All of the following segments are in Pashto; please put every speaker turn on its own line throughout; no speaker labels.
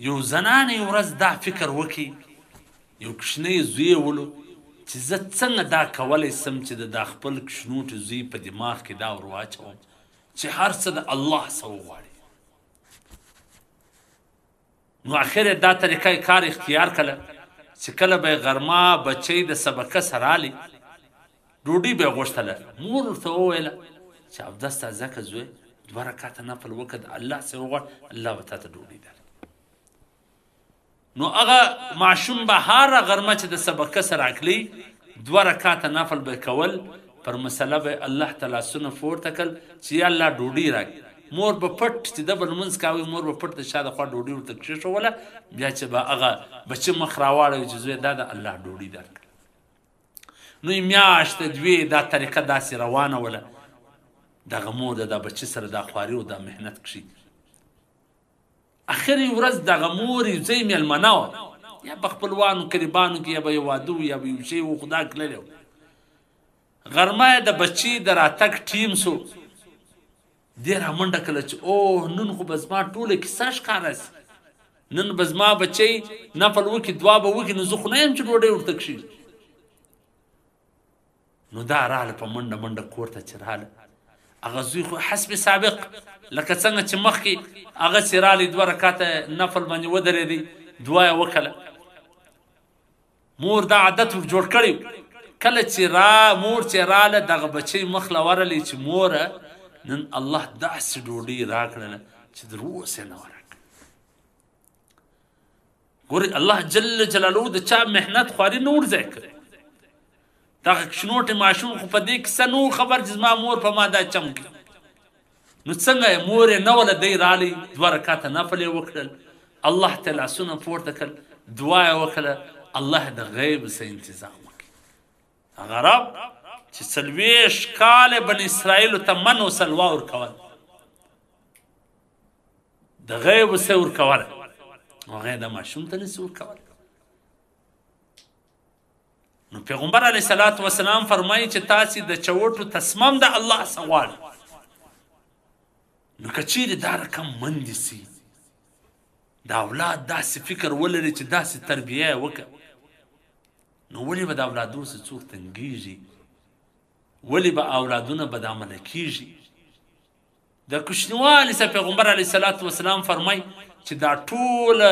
یو زنانه یو ورځ دا فکر وکړي، یو کوچنی زوی یې ولو چې زه څنګه دا کولی سم چې د دا خپل کوچنوټي زوی په دماغ کې دا ور واچوم چې هر څه د الله څخه وغواړي. نو اخر یې دا طریقه کار اختیار کړه چې کله به یې غرمه بچی د سبقه سره رالی، ډوډۍ به یې غوښتله، مور ورته وویله چې اودس تازه که زوی، 2 رکعته نفل وکړه، د الله څخه وغواړه، الله به تا ته ډوډۍ درکړي. نو هغه ماشوم به هره غرمه چې د سبقه سره راکلی 2 رکعته نفل به کول، پر مسله به الله ته لاسونه پورته کړل چې یا الله ډوډۍ راکړي. مور به پټ چې ده به لمونځ کاوه، مور به پټ د شا د خوا ډوډۍ ورته کښېښوله، بیا چې به هغه بچي مخ راواړوي چې زوی دا د الله ډوډۍ درکړه. نو یې میاشت دوې دا طریقه داسې روانه وله، دغه مور د دا بچي سره دا خواري او دا محنت کښي. اخري ورځ دغه مور یو ځای مېلمنه وه، یا په خپلوانو قریبانو کې یا به یې واده و یا به یو شی و، خو دا تللی و. غرمه یې د بچي د راتګ ټیم سو، دې رامنډه کړله چې اوه نن خو به زما ټوله کیسه ښکاره سي، نن به زما بچی نفل وکړي، دعا به وکړي، نو زه خو نه یم چې ډوډۍ ورته کښېږدم. نو دا راله په منډه منډه کور ته چې راله، هغه زوی خو حسب سابق لکه څنګه چې مخکې هغه چې رالی 2 رکعته نفل باندې ودرېدی، دعا یې وکړه. مور دا عادت ور جوړ کړی، کله چې مور چې راله دغه بچی مخ له ورغلې چې موره نن الله داسې ډوډۍ راکړله چې تر اوسه یې نه وه راکړې. ګورئ الله جل جلاله د چا محنت خواري نه ورځای کړی. دغه کوچنوټی ماشوم خو په دې کیسه نه و خبر چې زما مور په ما دا چم کوي. نو څنګه یې مور یې نه وله، دی رالی 2 رکعته نفل یې وکړل، الله ته لاسونه پورته کړل، دعا یې وکړه، الله د غیب څه انتظام وکړي. هغه رب چې 40 کاله بني اسرائیلو ته من او سلوا ورکول، د غیب څه ورکوله، هغه یې د ماشوم ته نسي ورکول. نو پیغمبر علیه الصلاة والسلام فرمایي چې تاسې د چوټو تصمیم د الله څخه غواړئ. نو که چیرې دا رقم مندې سي، د اولاد داسې فکر ولري چې داسې تربیه یې وکړه، نو ولې به د اولادو څخه څوک تنګېږي؟ ولې به اولادونه بدعمله کېږي؟ د کوچنیوالي څخه پیغمبر علیه الصلاة والسلام فرمایي چې دا ټوله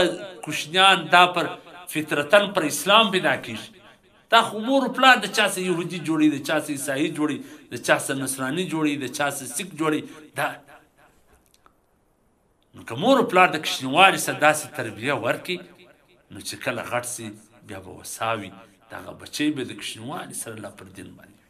کوچنیان دا پر فطرتن پر اسلام پیدا کېږي. دا خو مور و پلار د چا څه یهودي جوړي، د چا څه عیسایي جوړي، د چا څه نصراني جوړي، د چا څه سیک جوړي. دا نو که مور و پلار د کوچنیوالي څخه داسې تربیه ورکړي، نو چې کله غټ سي بیا به وساوي، دغه بچی به د کوچنیوالي سره لا پر دین باندې وي.